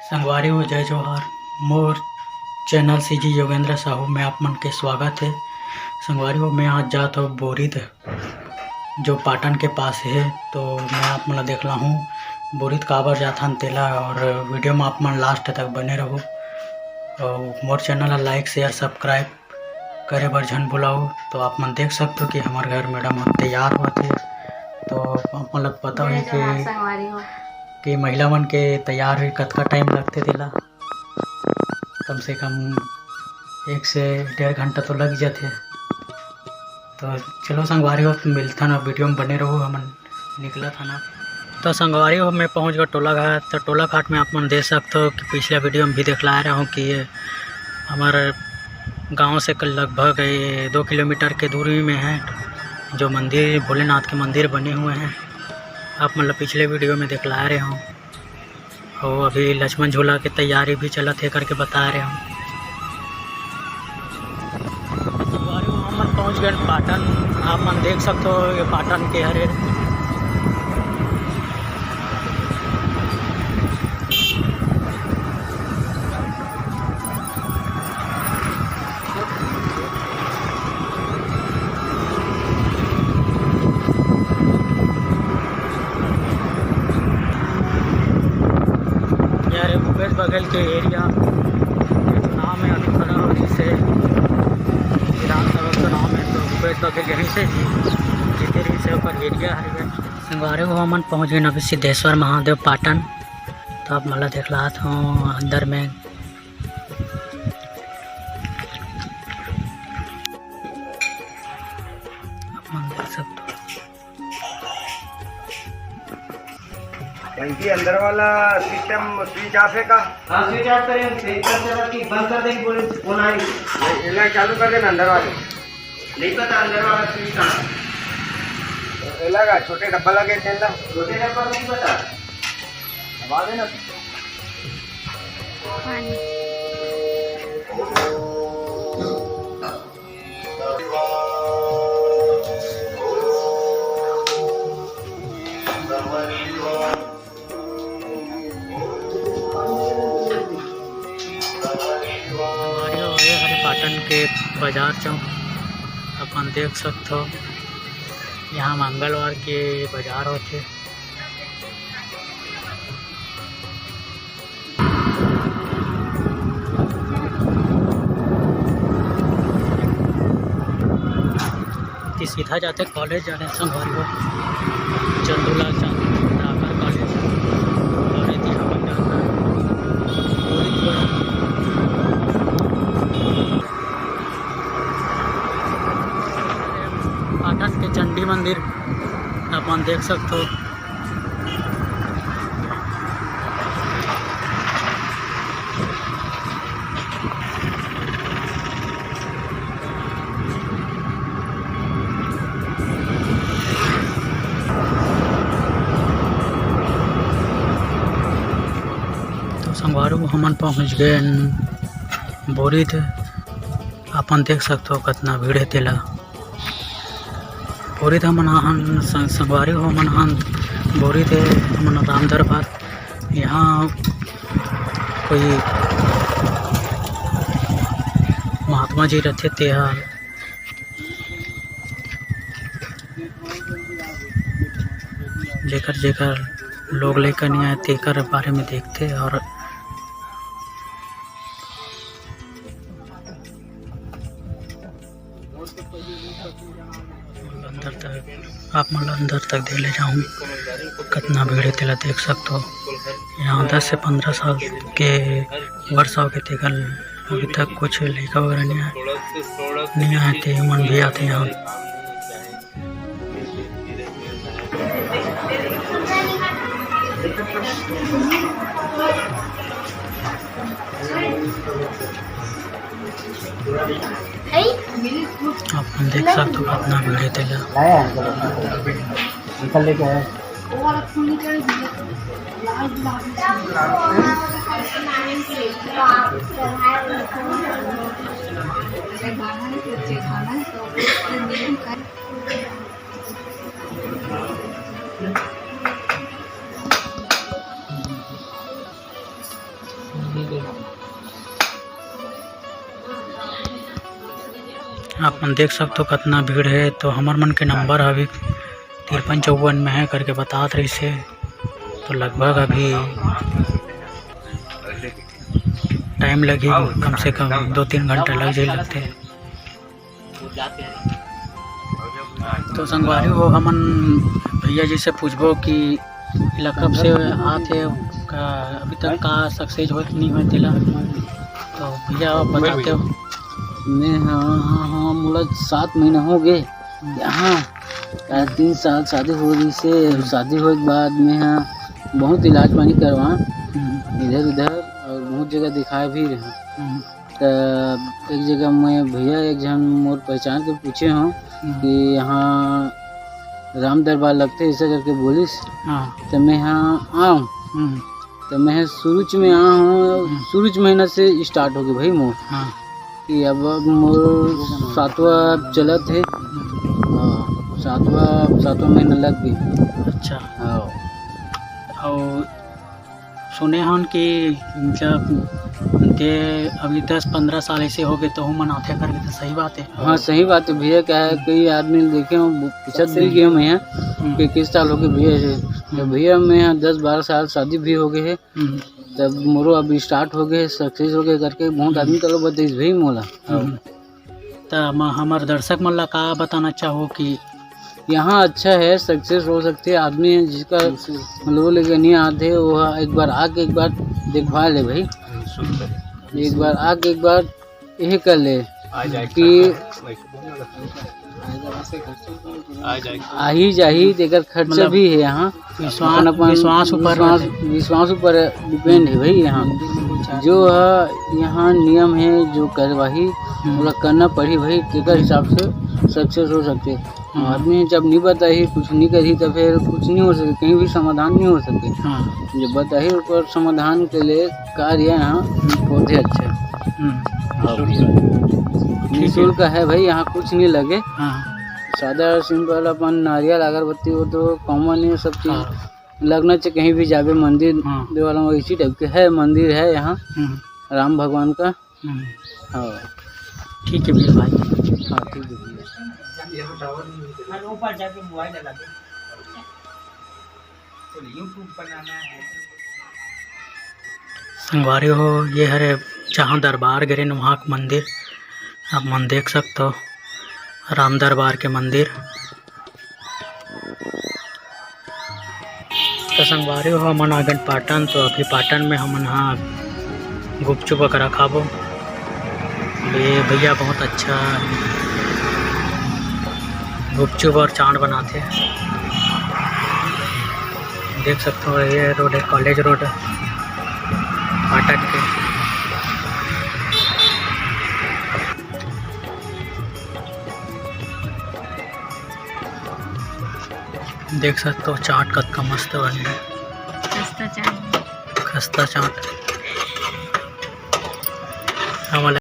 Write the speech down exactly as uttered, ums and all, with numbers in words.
संगवारी हो, जय जोहार। मोर चैनल सीजी योगेंद्र साहू में आप मन के स्वागत है। संगवारी हो, मैं आज जात हूँ बोरिद, जो पाटन के पास है, तो मैं आप मन ला देखला हूँ बोरिद काबर जाथन तेला, और वीडियो में आप मन लास्ट तक बने रहू। और मोर चैनल ला लाइक, शेयर, सब्सक्राइब करे बर झन भुलाओ। तो आप मन देख सकते हो कि हमार घर मैडम मन तैयार होत हे। तो आप मन ला पता होही कि, संगवारी हो। कि महिला मन के तैयार हुई कतका टाइम लगथे तेला, कम से कम एक से डेढ़ घंटा तो लग जाथे। तो चलो संगवारी हो, मिलथन अब वीडियो में बने रहू, हमन निकलत हन। तो संगवारी हो, मैं पहुंच गया टोला घाट। तो टोला घाट में आप मन देख सकते हो कि पिछला वीडियो में भी देखलाए रहूं कि ये हमारे गांव से क-, लगभग ये दो किलोमीटर के दूरी में है, जो मंदिर, भोलेनाथ के मंदिर बने हुए हैं। आप मन ला पिछले वीडियो में देखलाए रहूं। वो अभी लक्ष्मण झूला के तैयारी भी चलत हे करके बता रहे हम। संगवारी हो, हमन पहुंच गए पाटन। आप मन देख सकते हो, ये पाटन के हरे। यार, ये भूपेश बघेल के एरिया, ये चुनाव में अभी खड़ा हो, जिसे विधानसभा चुनाव में तो भूपेश बघेल यहीं से जी-, जीते रही से ओकर एरिया हरे। संगवारी हो, हमन पहुंच गए अभी सिद्धेश्वर महादेव पाटन। तो आप मन ला देखलात हूँ अंदर में। आप मन देख सकते हो। बहन जी, अंदर वाला सिस्टम स्विच ऑफ है का? हाँ, स्विच ऑफ करें, स्विच ऑफ करा कि बंद कर देंगे, बोले, फोन आई। ये, ये लाइट चालू कर देना अंदर वाले। नहीं पता अंदर वाला स्विच कहाँ है। ये लगा, छोटे डब्बा लगे थे ना। छोटे डब्बा नहीं पता। दबा देना। पानी। हमारे हरे पाटन के बाजार चौक अपन देख सकथो। यहाँ मंगलवार के बाजार होथे। कि सीधा जाते कॉलेज जाने संगवारी हो, चंदूलाल चंद्राकर कॉलेज, और एती हमन जाना पाटन के चंडी मंदिर अपन देख सकथो। तो संगवारी हो, हमन पहुंच गए बोरिद। अपन देख सकथो कतना भीड़ हे तेला। बोरिद हमन आहन, सं-, संगवारी हो, हमन आहन बोरिद, हमन राम दरबार। यहाँ कोई महात्मा जी रथे, तेहा जेकर जेकर लोग लइका नहीं आए, तेकर बारे में देखते और अंदर तक, आप मन ला अंदर तक दे ले जाऊँ। कतना भीड़ हे तेला देख सकथो। यहाँ दस से पंद्रह साल के वर्ष हो गए, तेकर अभी तक कुछ लइका वगैरह नहीं आए, नहीं आए, ते मन भी आते यहाँ। आप मन देख सकथो, कतना भीड़ हे तेला। निकल लेके आया। आप मन देख सकते हो कितना भीड़ है। तो हमर मन के नंबर अभी तिरपन चौवन में है करके बतात रहिस हे। तो लगभग अभी टाइम लगही, कम से कम दो तीन घंटा लग जाए लगथे। तो संगवारी हो, हमन भैया जी से पूछबो कि एला कब से आत हे, का अभी तक का सक्सेस होय कि नहीं होय तेला, तो भैया आप बताते हो। मैं, हाँ, हाँ, हाँ, मोला सात महीना हो गए। हाँ, तीन साल शादी हो रही से, शादी होए के बाद मैं, हाँ, बहुत इलाज पानी करवा, हम्म। इधर उधर, और बहुत जगह दिखाए भी रहे। हम्म। त एक जगह मैं भैया एक झन मोर पहचान के पूछे हूँ हम्म। कि यहाँ राम दरबार लगथे, ऐसा करके बोलिस। हाँ। त मैं यहाँ आऊँ। हम्म। त मैं सुरुच में आ हूँ, हम्म। सुरुच महीना से स्टार्ट हो गए भाई मोर। हाँ। कि अब, अब मोर सातवां चलत हे। हम्म। हाँ, सातवां, सातवां महीना लग गए। अच्छा। हाँ। और सुने हन कि जब दे अभी दस पंद्रह साल ऐसे हो गए तो हमन आथे करके, तो सही बात है। हाँ, सही बात है भैया, क्या है, कई आदमी देखे हो, पूछत भी गए मैं यहाँ हम्म। कि किस साल हो गए भैया से। तो हम्म। भैया, मैं यहाँ दस बारह साल शादी भी हो गए है, हम्म। तब मोरो अब स्टार्ट हो गए, सक्सेस हो गए करके बहुत हम्म। आदमी चलो बताइस भाई मोला। हम्म। त म-, हमर दर्शक मन ला का बताना चाहो कि यहाँ अच्छा है, सक्सेस हो सकथे, आदमी है जिसका लो लेके नहीं आते, वो एक बार आके एक बार देखवा ले भाई, एक बार आके एक बार यही कर ले आ जाए कि आ जाए। आ ही जाही, तेकर खर्चा मतलब भी है यहाँ। विश्वास, अपन, अपन विश्वास ऊपर विश्वास, रहथे। विश्वास ऊपर डिपेंड है भाई। यहाँ जो है, यहाँ नियम है, जो करवाही हम्म। ओला करना पड़ही भाई, तेकर हिसाब से सक्सेस हो सकथे। हम्म। आदमी जब नहीं बताही, कुछ नहीं करही, तो फिर कुछ नहीं हो सके, कहीं भी समाधान नहीं हो सके। हाँ। जब बताही, ओकर समाधान के लिए कार्य यहाँ पौधे अच्छे। हम्म। हाँ। निःशुल्क। ठीक है। निःशुल्क है भाई, यहाँ कुछ नहीं लगे। हाँ। सादा सिंपल अपन नारियल अगरबत्ती, वो तो कॉमन है सब चीज। हाँ। लगना चाहिए कहीं भी जाबे मंदिर हाँ। देवाला में, इसी टाइप के है, मंदिर है यहाँ हम्म। राम भगवान का। हम्म। हाँ। ठीक है भैया भाई। हाँ, ठीक है भैया। संगवारी हो, ये हरे जहाँ दरबार गे रहेन वहाँ के मंदिर, आप मन देख सकते हो, राम दरबार के मंदिर। तो संगवारी हो, हमन आ गन पाटन। तो अभी पाटन में हमन हा गुपचुप वगैरह खाबो। ये भैया बहुत अच्छा गुपचुप और चाट बनाते हैं। देख सकते हो, ये रोड है, कॉलेज रोड है पाटन के। देख सकते हो, चाट कतका मस्त बने हे। खस्ता चाट। खस्ता चाट। हमन